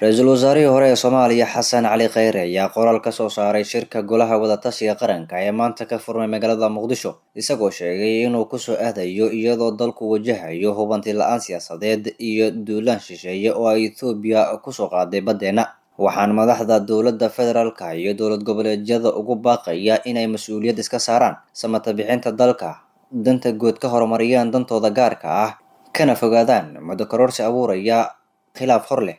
Ra-iisul wasaarihii hore ee Soomaaliya Xasan Cali Kheyre ayaa qoraal ka soo saaray shirka Golaha Wadatashiga Qaranka ee maanta ka furmay magaalada Muqdisho, isagoo sheegay inuu kusoo aadayo iyadoo dalku wajahayo hubanti la-aan siyaasadeed iyo duulaan shisheeye oo ay Itoobiya kusoo qaaday baddeena. Waxaan madaxda dowladda federaalka iyo dowlad goboleedyada ugu baaqaya inay mas-uuliyad iska saaraan samata bixinta dalka, danta guud ka horumariyaan dantooda gaarka ah, kana fogaadaan muddo kororsi abuuraya khilaaf hor leh,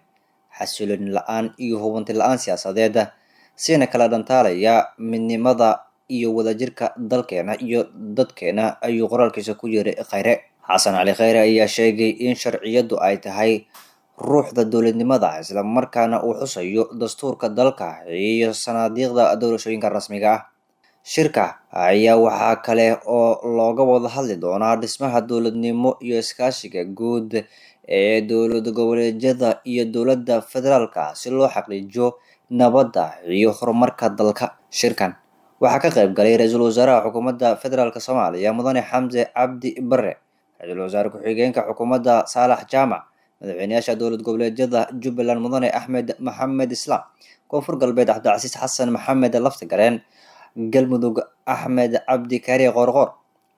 xasilooni la-aan iyo hubanti la-aan siyaasadeed, sina kala dhantaalaya midnimada iyo wadajirka dalkeena iyo dadkeena, ayuu qoraalkiisa ku yiri Kheyre. Xasan Cali Kheyre ayaa sheegay in sharciyadu ay tahay ruuxda dowladnimada, islamarkaana uu xusayo dastuurka dalka iyo sanaadiiqda doorashooyinka rasmiga ah. Shirka ayaa waxaa kale oo looga wada hadli doonaa dhismaha dowladnimo iyo iskaashiga guud ee dowlad goboleedyada iyo dowladda federaalka si loo xaqiijiyo nabadda iyo horumarka dalka. Shirkan waxaa ka qayb galay ra-iisul wasaaraha xukuumadda federaalk Soomaaliya Mudane Xamse Cabdi Bare, ra-iisul wasaare ku-xigeenka xukuumadda Saalax Jaamac, madaxweynayaasha dowlad goboleedyada Jubbaland Mudane Axmed Maxamed Islaam, Koonfur Galbeed Cabdicasiis Xasan Maxamed Laftigareen, Galmudug Axmed Cabdi Kaariye Qoorqoor,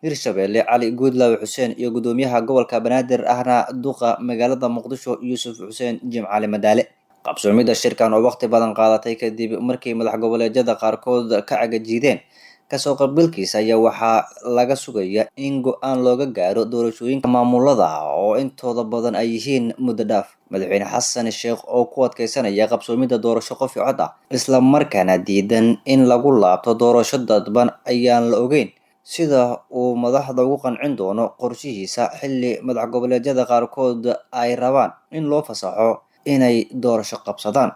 Hirshabeelle Cali Guudlaawe Xuseen iyo gudoomiyaha gobolka Banaadir ahna duqa magaalada Muqdisho Yuusuf Xuseen Jimcali Madaale. Qabsoomidda shirkan oo waqti badan qaadatay kadib markii madax goboleedyada qaarkood ka cagajiideen kasoo qaybgalkiisa ayaa waxaa laga sugayaa in go-aan looga gaaro doorashooyinka maamulada oo intooda badan ay yihiin muddo dhaaf. Madaxweyne Xasan Sheekh oo ku adkeysanaya qabsoomidda doorasho qof iyo cod ah, isla markaana diidan in lagu laabto doorasho dadban, ayaan la ogeyn sida uu madaxda ugu qancin doono qorshihiisa, xilli madax goboleedyada qaarkood ay rabaan in loo fasaxo inay doorasho qabsadaan.